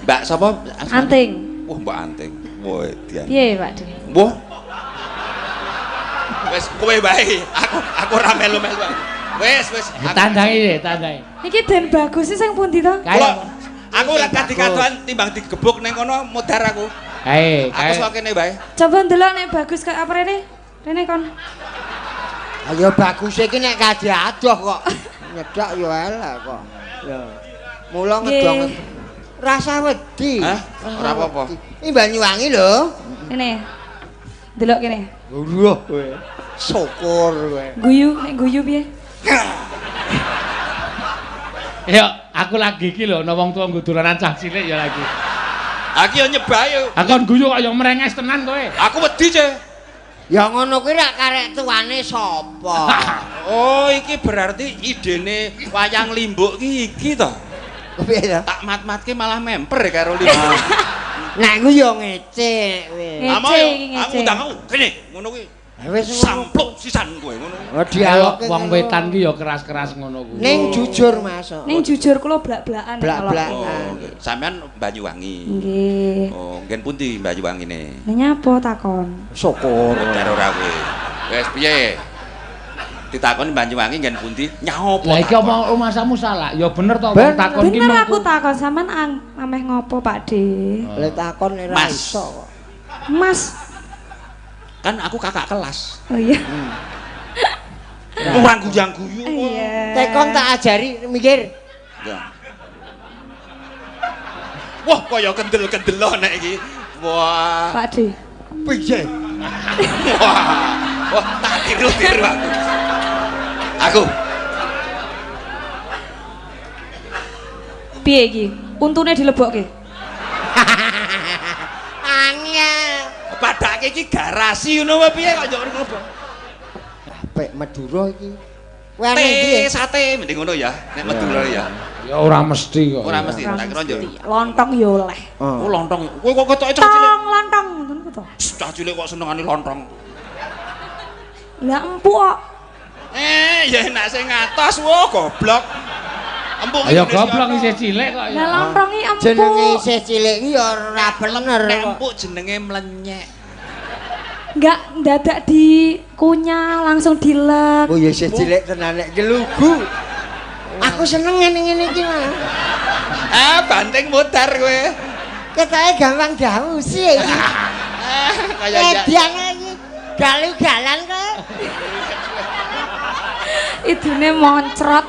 Mbak sapa? Anting. Wah, Mbak Anting. Wah, dian. Piye, Pak De? Wah. Wis kowe wae. Aku ora melu-melu. Wis, wis. Tandangi, tandangi. Iki den bagus sing pundi to? Kae. Aku ora kadi-kadoan timbang digebuk ning kono modar aku. Kae, Aku sok kene wae. Coba ndelok nek bagus kaya apa rene? Rene kon. Ayo bagus iki nek kadi adoh kok. Nyedak ya elek kok. Ya. Mula ngedong rasa wedi. Hah? Ora apa-apa. Iki Banyuwangi lho. Rene. Ndelok kene. Wah kowe. Syukur kowe. Guyu, nek guyu piye? Ya, aku lagi iki lho ana wong tuwa nggo dolanan cah cilik ya lagi. Aku yo nyebah yo. Aku kon guyu kok ya mrenges tenan kowe. Aku wedi, Ce. Ya ngono kuwi rak karek tuane sapa? Oh, iki berarti idene wayang limbuk ki iki to. Piye to? Tak mat-matke malah memper karo limbuk. Nek ku yo ngece kowe. Ngece iki ngece. Aku undang aku kene ngono kuwi. Wis sampluk sisan kowe ngono. Oh, dialog wong wetan ki ya keras-keras ngono kuwi. Ning jujur Mas. Ning jujur kula blak-blakan. Blak-blakan. Oh, sampean Banyuwangi. Nggih. Oh, nggen pundi Banyuwangine? Lah nyapa takon? Syukur. Modar ora kowe. Wis piye? Ditakoni Banyuwangi nggen pundi? Nyaopo? Lah iki omong rumasamu salah. Ya bener to wong takon ki. Bener aku takon sampean ameh ngopo Pak De? Lah takon ora iso kok. Mas. Kan aku kakak kelas. Oh iya. Ora guyang-guyu. Iya. Tekon tak ajari mikir. Ya. Wah, kaya kendel-kendel nek iki. Wah. Pak De. Piye? Wah. Wah, tak tiru-tiru aku. Aku. Piye iki? Untune dilebokke. Angel. Padake iki garasi ngono apa piye kok njok ngono. Apik Madura iki. Kowe ane ndi? Sate mending ngono ya, nek Madura ya. Ya ora mesti kok. Ora mesti, tak kira njok. Lontong ya oleh. Oh, lontong. Kowe kok ketoke cah cilik. Lontong ngono ku to. Cah cilik kok senengane lontong. Lah empuk kok. Ya enak sing ngatos, wah goblok. Empuk. Ya goblok isih cilik kok. Lah lontong iki empuk. Jenenge isih cilik iki ya ora bener. Nek empuk jenenge mlenyek. Enggak ndadak dikunyah langsung dilek. Oh ya isih cilik tenan nek gelugu. Aku seneng ngene-ngene iki, Mas. Ah, banting modar kowe. Ketoke gampang dawusi iki. Kaya edian iki. Galu-galan kowe. Idune moncrot.